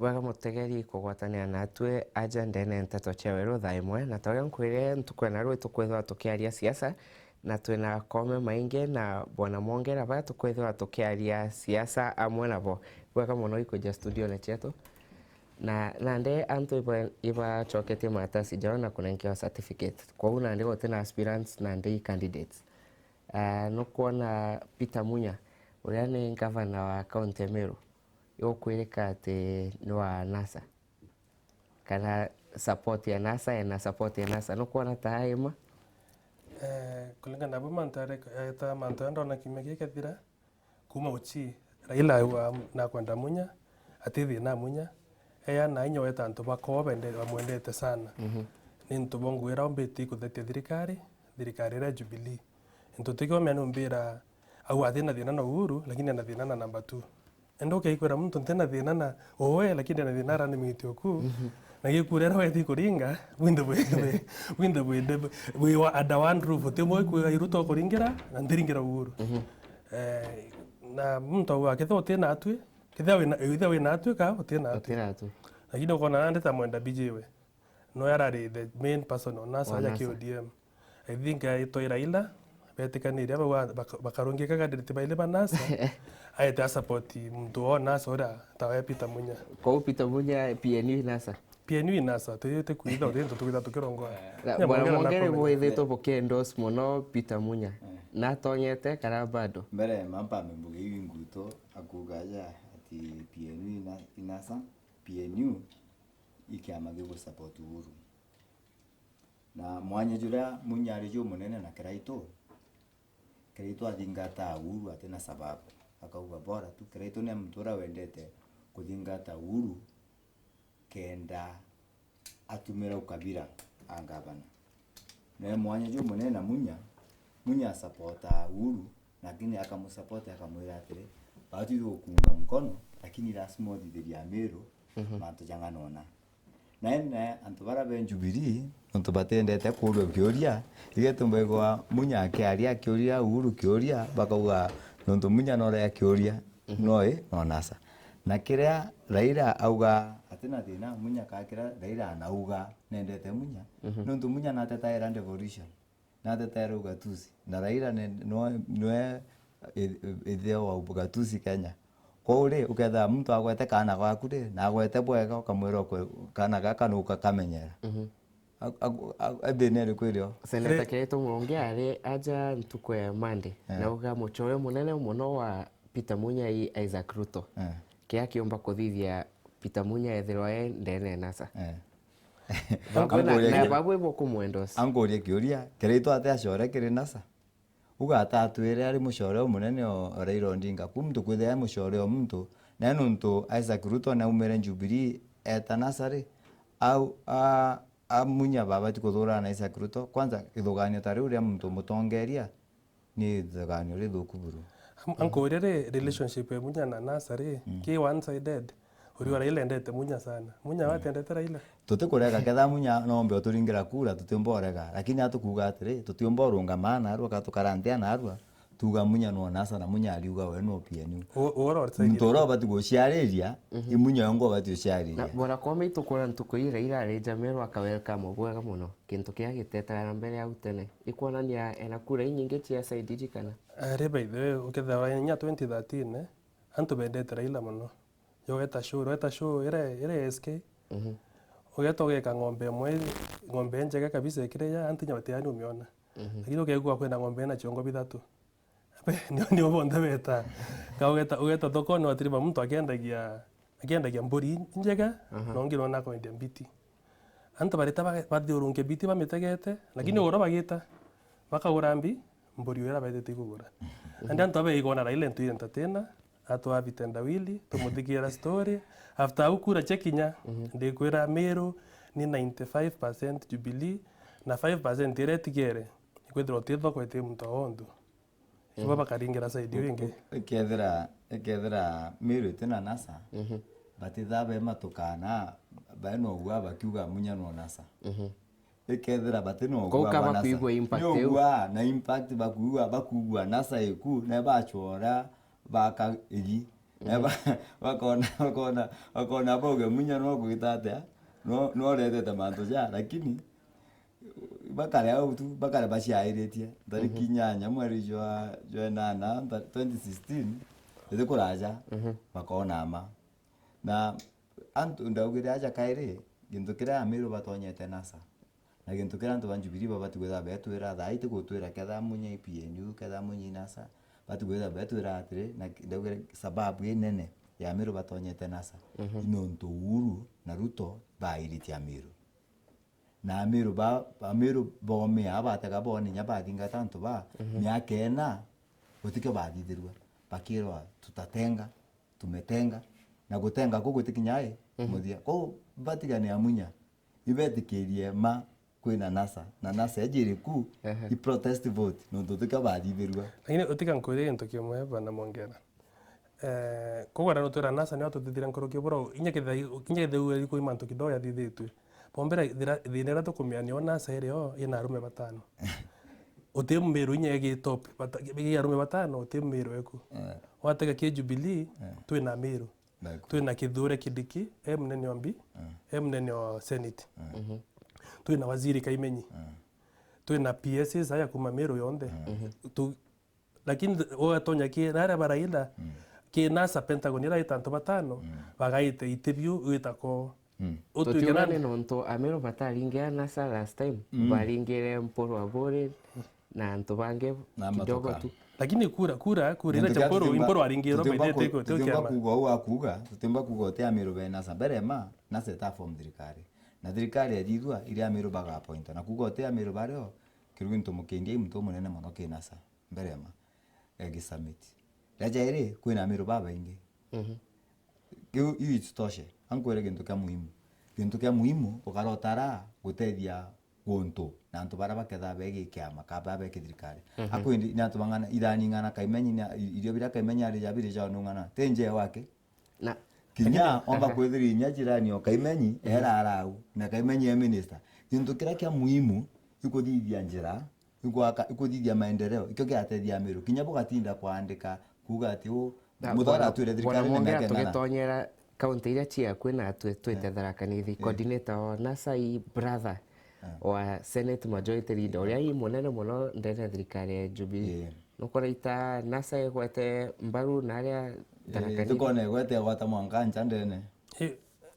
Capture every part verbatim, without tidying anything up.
Bwega mutegeri kugwatanira natwi aja ndene nteto cia weru thaa imwe, na ta uria nkwire ntuku ya narua tukwithirwa tukiaria siasa, na twina kome maingi na Bwana Mwongera baria tukwithirwa tukiaria siasa amwe nabo. Bwega muno ikuja studione cietu. Na nandi antu iba-, ibacoketie maratasi jao na kunenkewa certificate. Kwou nandi guti na aspirants nandi candidates. Ah, nukwona Peter Munya, uria ni ngavana wa kaunti ya Meru, ukwirika ati ni wa NASA? Kana support ya NASA, ena support ya NASA, nukwona ta aima? Eh, kulingana na bu mantu areka, eta mantu aria ndona kiumia gikathira, kuma uchi, Raila auga nakwenda Munya, ati thina Munya, eya na inya weta antu bakoo bende-, bamwendete sana. Mhm. Ni ntu bongwira umbiti kuthetia thirikari, thirikari iria Jubilee. Ntu tikio mea numbira au atina thina na Uhuru, lakini ena thina na number two. Enda ukeikwira muntu ntina thina na uwe, lakini ena thina aranimite uku. Mhm. Na gikura era weti kuringa, winthe bwi-, winthe bwinde, wi wa under one roof, uti mwe kwiga Ruto kuringira, na ndiringira Uhuru. Mhm. Eh, na muntu auga, kethira uti natwi, kethira wina, kethira wina atwi ka uti natwi. Uti natwi. Lakini ukona nandi ta mwenda B J we. No arari the main person on NASA aja ki O D M. I think aitwa Raila, betikaniria bau a-, baka-, bakarungika candidate baili ba NASA, aete a support muntu wa NASA uria tawe Peter Munya. Kwou Peter Munya P N U NASA? P N U NASA, tuyite kwitha, uti ntu tukwitha tukirongoa. Na Nya Bwana Mwongera Mwongere nakomenya. Bwithitwe bukiendorse muno Peter Munya. Eh. Natonyete kana bado? Mbere mampa mbuge iu nguto akuga aja ati P N U ina-, inasa, P N U i kiama gigusupport Uhuru. Na mwanya juria Munya ari jumunene na Kiraitu, Kiraitu athingataa Uhuru atina sababu. Akauga bora tu, Kiraitu ni muntu uria wendete kuthingata Uhuru kenda atumira ukabira a ngavana. Nae mwanya jumunene na Munya, Munya asapotaa Uhuru, lakini akamusapoti akamwira atiri, "Batu ithugukunga mkono, lakini lazima uthithirie Amiru, mhm, mantu jang'ana ona." Nae, nae antu baria be Jubilee, nontu batiendete kuurua kiuria, igetumba igwa Munya akiaria akiuria Uhuru kiuria, bakauga, nontu Munya norea kiuria, mhm, noi no NASA. Na kiria Raila auga atina thina, Munya ka kiria Raila anauga nendete Munya, mhm, nontu Munya natetaira devolution. Natetere ugatuzi. Na Raila ne-, nwe, nwe i-, i-, ithio wa ugatuzi Kenya. Kwou ri, ukethira muntu agwete kaana gaku ri, na agwete bwega, ukamwira ukwe-, kaana gaka nuka kamenyera. Mhm. A-, a-, a-, a thina iriku irio? Seneta Ri- Kiraitu Murungi ari aja ntuku ya Monday, eh, na uga muchore munene muno wa Peter Munya i Isaac Ruto. Eh. Kia kiumba kuthithia Peter Munya ethirwa e ndene NASA. Eh. Babwe na, Ankuria na ki-, babwe bokumwendorse. Ankuria kiuria, Kiraitu ate acore kiri NASA? Uga atatwire ari mucore umunene o, o Raila Odinga. Ku muntu kwithira e mucore o muntu, nae nuntu Isaac Ruto naumire Jubilee eta NASA ri, au, a, a Munya babati kuthurana na Isaac Ruto. Kwanza, ithuganio ta riu ria muntu mutongeria, ni ithuganio rithuku buru. Am-, ankuria ri, relationship ya Munya na NASA ri, mm, ki one sided. Uriwa Raila endete Munya sana. Munya, mm, watendete Raila? Tutikurega, ketha Munya nombe uturingira kura, tutiumba urega. Lakini atukuuga atiri, tutiumba urungama narua, ka tukara nthia narua, tuuga Munya no NASA na Munya ariuga we no P N U. U-, ura uri side iriku? Muntu uria ubati guciariria, mhm, i Munya we ngo ubati guciariria. Na Bwana Koome, itukwona ntuku ii Raila ari Jameru aka welcome bwega muno. Kintu kiria gitetaga na mbere au tene. Ikwonania ena kura inyingi cia side iji kana? Ari, by the way, ukethira inya twenty thirteen, eh, antu bendete Raila muno. Yo weta show, weta show, ira, ira S K. Mhm. Ugeta ugeka ng'ombe imwe, ng'ombe njega kabisa ikire ya, antu inya batiani umiona. Mhm. Lakini ukegua kwina ng'ombe ina chiongo bithatu. Abe, nio, nio bonthe beta. Ka ugeta, ugeta thokoni watiriba muntu akiendagia, akiendagia mburi njega, aha, na ungi nona akwendia mbiti. Antu barita ba-, bathiurunke mbiti bamitegete, lakini, mhm, ugura bagita, bakagura mbi, mburi ira betete kugura. Mhm. Andi antu abe igona Raila ntu entertainer, atwa vitendawili, tumuthikiira story. After au kura chekinya, mhm, ndikwira Meru ni ninety-five percent Jubilee, na five percent iria itigere, ikwithirwa ti thoko iti muntu o ontu. Ibo, mhm, bakaringira side iu ingi. Ikethira, ikethira Meru iti na NASA, mhm, batithaa bematukana, bae no ugua bakiuga Munya no NASA. Mhm. Ikethira bati no ugua kaba wa NASA. Kwigua impact iu. Ni ugua na impact bakuigua, bakuigua NASA iku, na bachora, baka igi. Eh, ba-, bakona, bakona, bakona bauge Munya no gwita atia, no, no retete mantu ja, lakini bakare au tu, bakare baciairitie. Ntariki inyanya mweri jwa, jwa enana, nta-, twenty sixteen, ithi kuraja, bakona ma. Na antu ndaugire aja kairi, gintu kiria Amiru batonyete NASA. Na gintu kiria antu ba Jubilee babati gwitha betwira, thaa ii ti gutwira ketha Munya i P N U, ketha Munya i NASA, bati gwitha betwira atiri, na ndaugire sababu inene ya Amiru batonyete NASA, ni nontu Uhuru na Ruto bairitie Amiru. Na Amiru ba, Amiru bomea, batega bone inya bathingata antu ba miaka ina, gutikio bathithirua. Bakirwa, "Tutatenga, tumetenga." Na gutenga kuu gutikinya i muthia. Kou batigane a Munya, ibetikirie ma kwina NASA, na NASA ejiri ku, i protest vote, nontu tikio bathithirua. Lakini utika nkwire gintu kimwe, bwana Mongera. Eh, kugwara nutwira NASA nio tuthithire nkuruki bura, inya kethira, inya kethira ugeri kwi mantu kidogo yathithitue. Bombera thira, thina iria tukumia nio NASA iri o, ina arume batano. Uti Miru inya igi top, bata-, igi arume batano, uti Miru eku. Eh. Watega ki Jubilee, twina Miru. Twina Kithure Kindiki, e munene wa mbi, e munene wa Senate. Twina Waziri Kaimenyi. Twina P Ss aya kuma Miru yonthe. Tu-, lakini th-, ugatonya ki, na aria ba Raila, ki NASA Pentagon iraita antu batano, bagaite iti biu gwita ko. Utwike Tutiurane nani? Nontu Amiru bataringira NASA last time, baringire Mpuru Aburi na antu bangi kidogo tu. Lakini kura, kura, kura ira cha Mpuru, Mpuru aringirwe by the way, tiko, tiko kiama. Tutimba kuuga uu akuuga, tutimba kuuga uti Amiru be NASA. Mbere ma, NASA ita form thirikari. Na thirikari yathithua, iria Amiru baga appoint. Na kuuga uti Amiru bario, kirugi ntu mukindia i muntu umunene mono ki NASA. Mbere ma, e, gi summit. Ria jairi, kwina Amiru babaingi. Kiu, iu isitoshe. Ankwire gintu kia muhimu. Gintu kia muhimu, ukarotara gutethia guntu na antu baria baketha begi kiama, ka babe kithirikari. Akwindi, ni antu bang'ana, irani ng'ana Kaimenyi, ni, irio biria Kaimenyi ari jabiri jao ni ng'ana. Ti njee wake. Na kinya omba kwithira inya jirani o Kaimenyi, era arau, na Kaimenyi e minister. Gintu kiria kia muhimu, ikuthithia njira, igwaka, ikuthithia maendeleo, ikio giatethia Amiru. Kinya bugatinda kwandika, kuuga ati u, na muthara atwire thirikari ni miaka inana. Tugitonyera kaunti iria cia kwina atwi, twite Tharaka Nithi, coordinator wa NASA i brother wa Senate Majority Leader, uria i munene muno ndene ya thirikari ya Jubilee. Nukwona ita NASA igwete mbaru na aria Tharaka Nithi? Tukona igwete gwata mwanka nja ndene.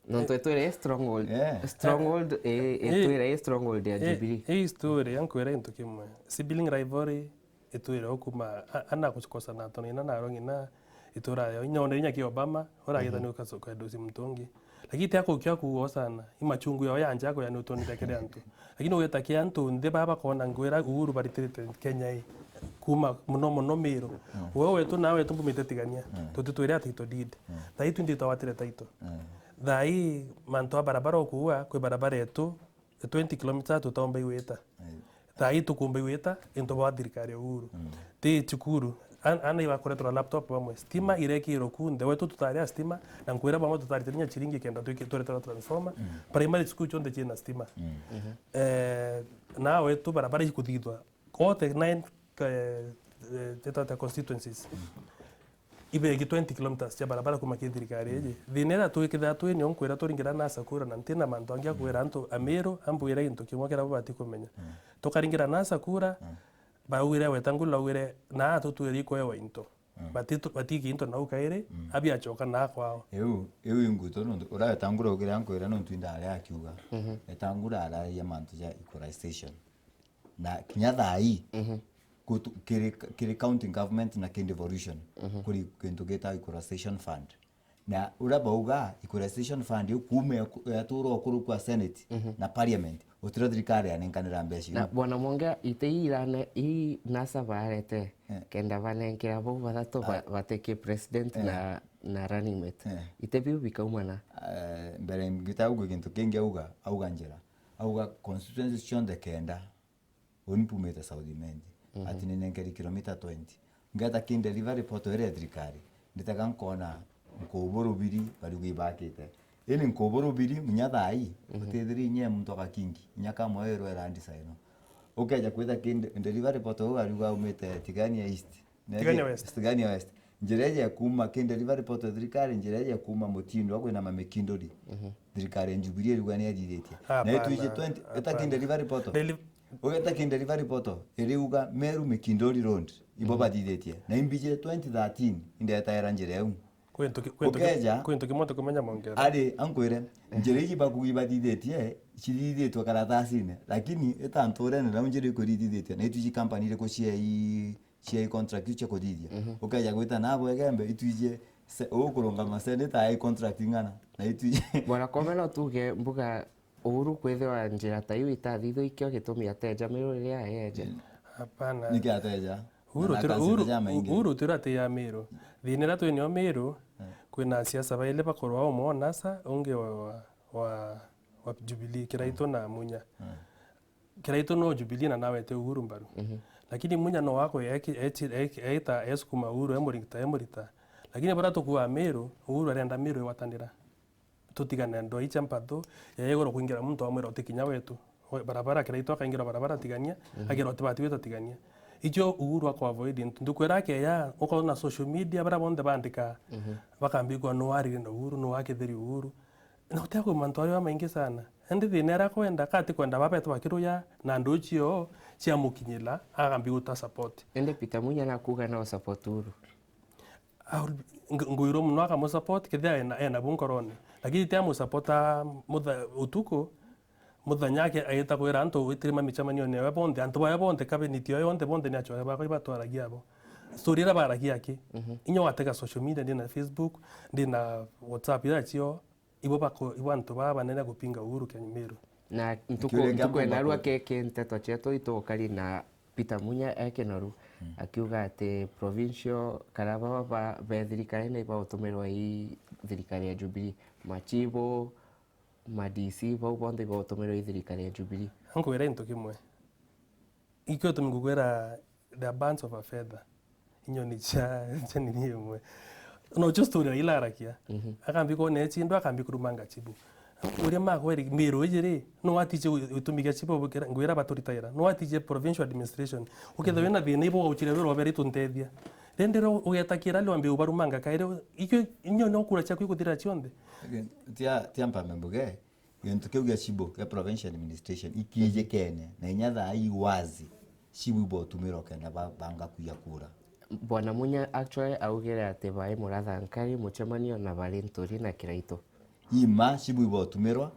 Nontu itwire i stronghold. Stronghold, i, itwire i stronghold ya Jubilee. I story, ankwira gintu kimwe. Sibling rivalry, itwire o kuma, a-, ana kukosa na toni na naro ng'ina, itura yo. Inya onde inya ki Obama, uragita ni ukaso-, ukadosi muntu ungi. Lakini ti akukia kuuga sana, i machungu yao ya nja ko ya ni utonire kiri antu. Lakini ugeta ki antu nthi baba bakona ngwira Uhuru baritirite Kenya i. Kuma muno muno Miru. Wewe wetu na wetu mbumite tigania. Tutitwire ati to did. Thai tu ndi twawatire taito. Thai mantu a barabara ukuua, kwi barabara yetu, twenty kilometres tutaumba igwita. Thai tukumba igwita, into bwa thirikari ya Uhuru. Ti cukuru. An-, ana ibakoretwo na laptop bamwe. Stima irekirwo kunthe. Wetu tutari a stima, na nkwira bamwe tutari tinya chiringi kenda twiki-, tureterwa transformer. Primary school chonde china stima. Eh, na wetu barabara ikuthithwa. All the nine, eh, eh, tetata constituencies. Ibegi twenty kilometres cia barabara kuma ki thirikari iji. Thina iria twikithaa twinio nkwira turingira NASA kura na ntina mantu angi akwira antu Amiru ambwire gintu kimwe kiria bubati kumenya. Tukaringira NASA kura, baugire Wetangula augire, "Naa tutwiri kwewa into." Bati-, batiiki into nau kairi, abiachoka naa kwao. Iu, iu inguto nontu uria Wetangula augire ankwira nontu indari akiuga. Wetangula araria mantu ja equalization. Na kinya thaa ii, gutu-, kiri, kiri county government na kiri devolution, kuri kintu gitagwa equalization fund. Na uria bauga, equalization fund iu kuuma ya ku-, yatura ukuru kwa Senate na Parliament, utira thirikari yanenkanira mbeca iu. Na Bwana Mwonge, ite ii irane, ii NASA barete, kenda banenkera bau bathatu ba-, bateke president na, na running mate. Ite biu bikaumana. Eh, mbere ngita ugue gintu kingi auga, auga njira. Auga constituencies cionthe kenda, uni mpumite South Imenti. Ati ninenkeri kilomita twenty. Ngeta ki delivery portal iria ya thirikari. Nditega nkona nkubu rubiri, bariuga ibakite. Ini nkubu rubiri, munya thaa ii, utithiri inya muntu agakingi, inya kamwe irwe land sign. Ukeja kwita ki de-, delivery portal, uu ariuga aumite Tigania East. Tigania West. Tigania West. Njira iji ya kuuma ki delivery portal ya thirikari, njira iji ya kuuma mutindo wa kwinama mikinduri. Mhm. Thirikari ya Jubilee iriuga ni yathithitie. Na itwiji twenty, eta ki delivery portal. Deli- Ugeta ki delivery portal, iriuga Meru Mikinduri Road, ibo bathithitie. Na imbiji twenty thirteen, indetaira njira iu. Kwi ntuki-, kwi ntuki-, Ukeja, kwi ntuki muntu kumenya mongera. Ari, ankwire, njira iji bakugi bathithitie, cithithitwe karatasine, lakini itanturene nau njira ikurithithitio, na itwiji company iriku ciai, ciai contract iu cia kuthithia. Mhm. Ukeja gwita nabo Igembe, itwiji se-, ukurungama seneta ai contract ing'ana, na itwiji Bwana Koome, no tuge mbuga Uhuru kwithirwa njira ta iu itathithua ikio gitumi ateja Meru riria aeje? Mm. Hapana. Niki ateja? Uhuru Na tira, Uhuru, akansira jamaingi. Uhuru tira ati ya Meru. Thina iria twinio Meru, Eh. kwina siasa baili bakorwa umwe wa NASA, ungi wa, wa, wa, wa Jubilee, Kiraitu na Munya. Eh. Kiraitu no Jubilee na nawe ete Uhuru mbaru. Mhm. Lakini Munya no wako eki-, eti-, eki-, eita esukuma Uhuru, emurita, emurita. Lakini baria tukuaa Meru, Uhuru arenda Meru igwatanira. Tutigane ndwai cia mpathu, ya iguru kwingira muntu amwira uti kinya wetu. We, barabara Kiraitu akaingira barabara Tigania, Mhm. akira uti bati wita Tigania. Icio Uhuru ako avoid ntu. Ndukwira akeya, ukorwo na social media, baria bonthe bandika, Mhm. bakambigua nu warire na Uhuru, nu wakithirie Uhuru. Na utia kwi mantu ayo amaingi sana. Indi thina iria akwenda, ka ati kwenda baba betu bakiruya, na ndu cio ciamukinyira, akambi guta support. Indi Peter Munya nakuga no support Uhuru. I will be, ng-, ngwirwo muno akamusupport, kethira ena, ena bu nkorone. Lakini ti amusupporta mutha-, utuku, muthenya ake, agita kwira antu, witire mamicemanione yawe bonthe, antu bawe bonthe, cabinet yawe yonthe, bonthe ni achore bakwa ibatwaragia abo. Story iria baragia aki. Mhm. Inya watega social media, ndina Facebook, ndina WhatsApp, ira cio, ibo bako-, ibo antu baa banene gupinga Uhuru Kenya Meru. Na ntuku, Kiuria kia ntuku ya mpumba narua ku- ke, ke nteto cietu itukari na Peter Munya e Kinoru, Mm. akiuga ati provincial, kana baba ba, be thirikarine ibautumirwa i thirikari ya Jubilee, machibu, ma D C, bau bonthe ibautumirwa i thirikari ya Jubilee. Nkwira into kimwe. Ikio tumi ngukwira, the birds of a feather. Inyoni cia, cia nini imwe. No cio story Raila arakia. Mhm. Akambi kwona echindo, akambi kurumanga chibu. Uria makweri, Meru iji ri, no watije wi-, witumi gia chibu bukira, ngwira baturitaira. No watije provincial administration. Ukethira Mhm. wina thina ibo wauchire wira obere tuntethia. Rende ro ugeta kira lio ambi ubarumanga kairi, ikio inyoni no kura chiaku ikuthira chionthe. Tia, tia mpambe mbuge, Gintu kiu gia chibu, kia provincial administration, ikiijikene, na inya thaa ii wazi, chibu ibotumirwa kenda ba-, banga kuiya kura. Bwana Munya actually augire ati bai Muratha Nkari, muchemanio na bari Nturi na Kiraitu. Ima, chibu ibotumirwa,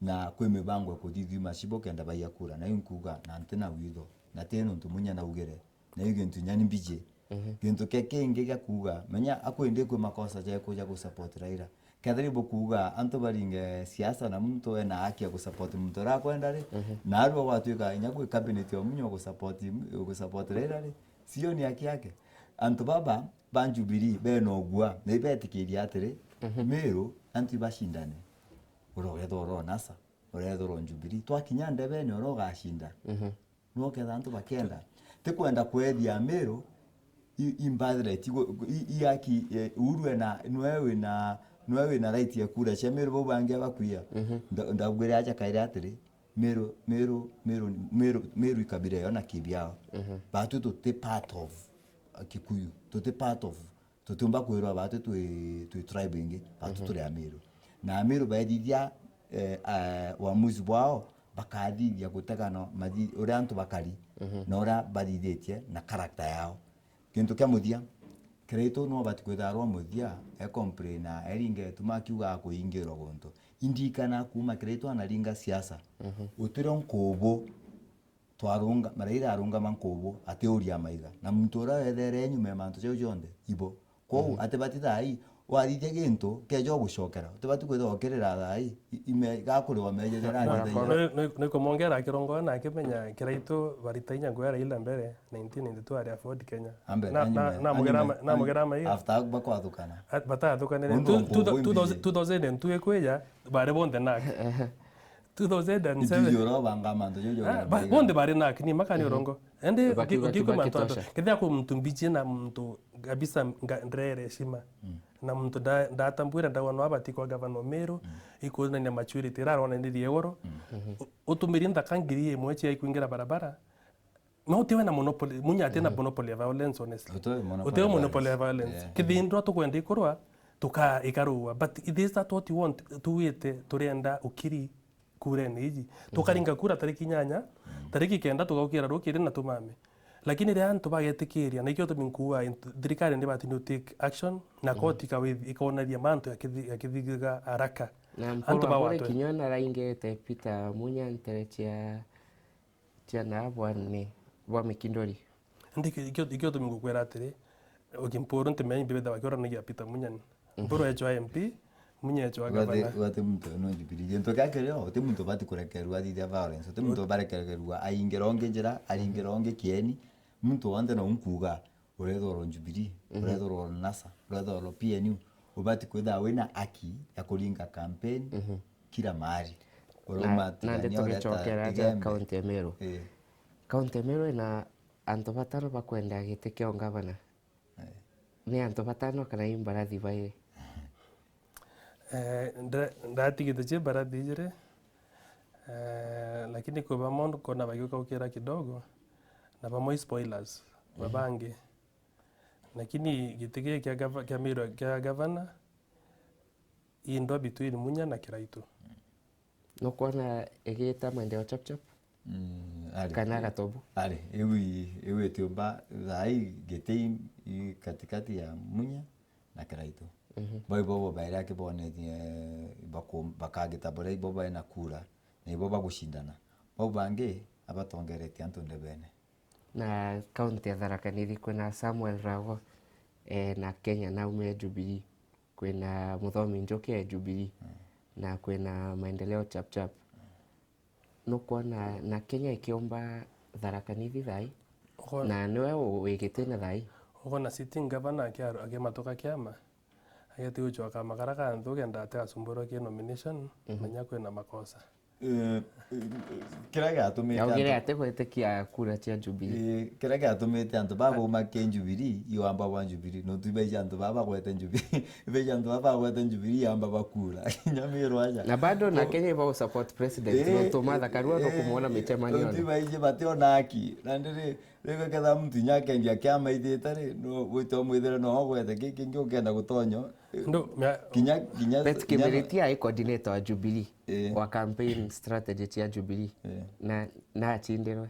na kwi mibango ya kuthithua ima chibu kenda baiya kura. Na iu nkuuga, na ntina witho, na ti nuntu Munya naugire, Na iu gintu inya ni mbiji. Mhm. Gintu kia kingi gia kuuga, menya akwendi kwi makosa jeku ja gusupport Raila. Kethira ibukuuga antu baringe siasa na muntu ena haki ya gusupport muntu uria akwenda ri, Mhm. na arua gwatuika inya kwi cabinet ya Munya gusupport, gusupport Raila ri, sio ni haki yake. Antu baba ba Jubilee bena ugua, na ibetikiria atiri, Mhm. Meru antu ibashindane. Uria ugethirwa uri o NASA, uria ugethirwa uri o Jubilee. Twakinya ndebene uria ugashinda. Mhm. Noketha antu bakenda. Ti kwenda kwethia Meru i, i birthright, i, i, i haki, eh, Uhuru ena, nwe wina, nwe wina right ya kura cia Meru, bau bangi abakwiya. Mhm. Nda-, ndagwire aja kaire atiri, Meru, Meru, Meru, Meru, Meru i kabira yo na kibiao. Mhm. Batu tuti part of, uh, Kikuyu. Tuti part of Tutiumba kwirwa batu twi, twi tribe ingi, batu Mhm. turi Amiru. Na Amiru baithithia, eh, eh, uamuzi bwao, bakathithia gutegana mathi-, uria antu bakari, Mhm. na uria bathithitie na character yao. Gintu kia muthia, Kiraitu no bati kwithirwa muthia, e complain, eringe tuma akiuga akuingirwa guntu. Indikana kuma Kiraitu anaringa siasa, Mhm. utirio nkubu, Twarunga-, Raila arungama nkubu, atiuria maiga. Na muntu uria wethere nyuma ya mantu jau jonthe, ibo. Kwou, Mhm. atibati thaa ii, wathithia gintu, keja ugucokera. Utibati kwithirwa ukirira thaa ii, i-, ime-, gakuriwa meja jaria Bwana athithagia. Koome. Nui-, nui-, nuikumwongera akirongoa na akimenya Kiraitu barita inya ngwea Raila mbere, nineteen ninety-two ari afford Kenya. Ambe, Na, na nyuma, na, na namugera nyuma, ma-, namugera maiga. After bakwathukana. A-, batathukanire. Undu Two, wa two, nkubu two thousand, imbiye. Two thousand and two ikwija, bari bonthe nake. Two thousand and seven. Ithuji uria ubanga mantu jau ja Ah, ba-, uria bonthe bari nake, ni makani Mhm. urongo. Ende Bakiuga ugi-, ugi Kibaki mantu antu. Tosha. Kethia kwi muntu mbiji na muntu kabisa nga-, ndrere heshima. Mm. Na muntu nda-, ndatambwira ndawa no abati kwa gavana Meru, Mm. ikwonania maturity, ira arona ni riegoro. Mm. Mhm. U-, utumiri nthaka ngiri imwe cia ikwingira barabara, No utiwe na monopoly, Munya atina monopoly ya violence, honestly. Utiwe monopoly ya violence. Yeah. Kithindwa tukwenda ikurwa, tuka ikarua. But it is that what you want? Tuwite turenda ukiri kurene iji. Tukaringa kura tariki inyanya, tariki kenda tugaukira rukiri na tumame. Lakini riria antu bagetikiria, na ikio tumi nkuuga, int-, thirikari ni bati ni take action, na koti ikawi-, ikonaria mantu yakithi-, yakithiga haraka. Na antu mpurwa buri bagwatwe. Kinya naraingite Peter Munya ntere cia, cia na bwani, bwa Mikindori. Indi ikio, ikio, ikio tumi ngukwira atiri, ukimpuru ntimenya imbi betha bakiuranagia Peter Munya ni. Mpuru echwa M P, Munya echwa gavana. Gwati muntu no Jubilee. Gintu kia kirio, uti muntu bati kurekerua athithia violence, uti muntu barekerua aingira ungi njira, aringira ungi kieni. Muntu wonthe no nkuuga, urethorwa Jubilee, urethorwa NASA, urethorwa P N U, ubati kwithirwa wina haki ya kuringa campaign kila mahali. Na, na ndi tugicokera aja kaunti ya Meru. Eh. Kaunti ya Meru ina antu batano bakwenda giti kia ungavana. Eh. Ni antu batano kana i mbarathi bairi? Eh, nda-, ndatigite cie mbarathi ijiri. Eh, lakini kwi bamwe nkona bagiukaukira kidogo, na bamwe i spoilers, babangi. Lakini giti giki kia gava-, kia Meru kia gavana, indwa between Munya na Kiraitu. Nukwona igita maendeleo chap chap? Mm, ari. Kana gatobu? Ari, iu i-, iu itiumba thaa ii giti i, i katikati ya Munya na Kiraitu. Mhm. Bau ibo bobaire akibonetie, baku-, bakagita buria ibo bae na kura, na ibo bagucindana. Bau bangi abatongeretie antu ndebene. Na kaunti ya Tharaka Nithi kwina Samuel Rago, eh, na Kenya Naomi ya Jubilee. Kwina Muthomi Njuki ya Jubilee, na kwina Maendeleo Chap Chap. Nukwona na Kenya ikiumba Tharaka Nithi thaa ii? Uko- Na niwe u-, wigite na thaa ii? Ukwona sitting governor akia-, akimatuka kiama, ageti gucwa kama kara ka nthu kenda atigacumburwa ki nomination, menya kwina makosa. Eh, eh, kiria giatumite Yaugire antu ati gwitikia kura cia Jubilee. Eh, kiria giatumite antu baba bauma ki Jubilee, iwamba bwa Jubilee. Nontu ibaiji antu baba bagwete Jubilee. Ibaiji antu baba bagwete Jubilee, iamba bakura. Kinya Meru aja. Na bado na Kenya iba support president, eh, nontu Martha Karua eh, nukumuona micemanio. Nontu ibaiji bationa haki. Na ndiri, riu ketha muntu inya akendia kiama ithite ri, no gwita umwithire no ogwete ki kingi ukenda gutonyo. Ndo, mia- Kinya, kinya, Beth kinya Kibiriti ai coordinator wa Jubilee, eh, wa campaign strategy cia Jubilee. Eh. Na, na achindirwe.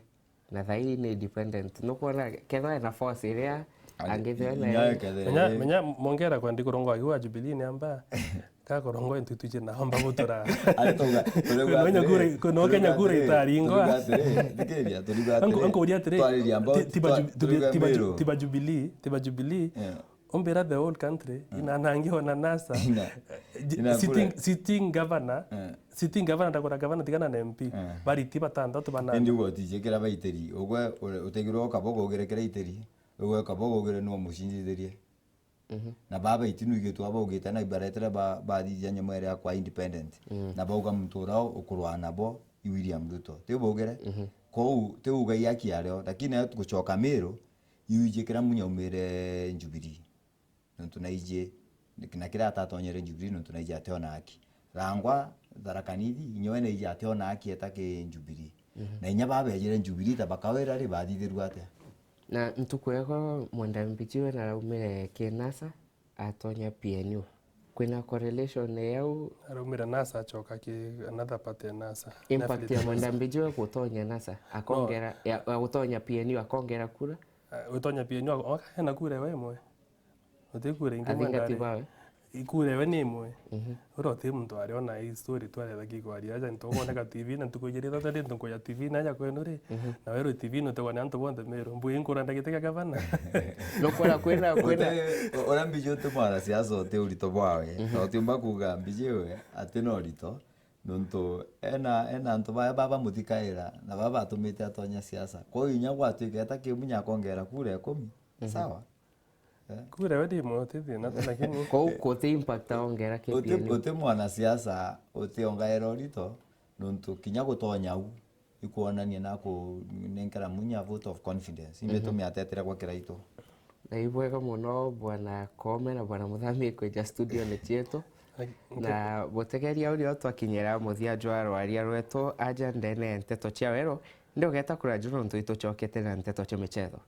Na thaa ii ni independent. Nukwona kethwa ena force iria angithirwa nayo. Menya, menya mongera kwandi kurongwa akiuga Jubilee ni amba. Ka kurongwa intu tuche na amba gutura. Ari tuga, turiuga No Kenya atiri, kura, no Kenya kura turiuga itaringwa. Atiri, thikiria, turiuga atiri. Anko-, ankuria atiri, Twariria about, ti-, tiba twa-, Ju-, tiba, turiuga tiba Ju-, Meru. Tiba Jubilee, tiba Jubilee. Yeah. Umbira the whole country, mm, inanangiwa na NASA. Ina-, Ji-, ina sitting, kura. Sitting governor, eh, sitting governor ndakura governor tigana na M P. Eh. Bariti batantatu banana. Indi uga utijikira baitiri. Ugwe ure-, utegirwe ukaba ugaugire kira itiri. Ugwe ukaba ugaugire no mucindithirie. Mhm. Na baba itinu igitwa baugite na ibaretire ba-, bathithia nyamwere ya kwa independent. Mm. Na bauga muntu uria ukurwaa nabo i William Ruto. Ti bugire? Mhm. Kou, ti uga i haki ario. Lakini nayo tugucoka Meru, iu ijikira Munya umire Jubilee. Nontu naiji, na kiria atatonyere Jubilee nontu naiji ationa haki. Rangwa, Tharaka Nithi, inyowe naiji ationa haki eta ki Jubilee. Mhm. Na inya babejire Jubilee ta bakawira ri, bathithirua atia? Na ntuku ego Mwenda Mbijiwe naraumire ki NASA, atonya P N U. Kwina correlation yau? Araumire NASA acoka ki another party ya NASA. Impact ya Mwenda Mbijiwe gutonya NASA, akongera, ya, ya gutonya P N U, akongera kura? Ah, gutonya P N U, oka ena kura ewe imwe. Uti kura ingi. Athingati bawe? Ikura ewe ni imwe. Mhm. Uria uti muntu ari ona hii story twareta kikwaria aja ntu ukoneka T V na ntuku ijiri ithatu ndi ntuku ya T V na aja kwenu ri. Mhm. Na weru T V no tegwa ni antu bonthe Meru. Mbu inkurenda giti kia gavana. No kwera kwena, kwena. Uti, uria Mbiji uti mwana siasa uti urito bwawe. Mhm. Na utiumba kuga Mbiji we ati no urito. Nontu ena, ena antu baya baba muthikaira na baba batumite atonya siasa. Kwa hiyo inya gwatuika eta ki Munya akongera kura ikumi. Mhm. Sawa? Eh. Kura we ndi mwe uti thina tu, lakini Kou kuti impact aongera K P N. Uti, uti mwanasiasa, uti ongaira urito, nontu kinya gutonya u, ikwonania na kunenkera Munya vote of confidence. Imbe Mhm. tumiatetera gwa Kiraitu. Na ibwega muno, Bwana Koome na Bwana Muthami kwija studio ni cietu. Ai, Na butegeria urio twakinyira muthia jwa rwaria rwetu aja ndene ya nteto cia weru, Ndi ugeta kura juru nontu itucokete na nteto cia michetho.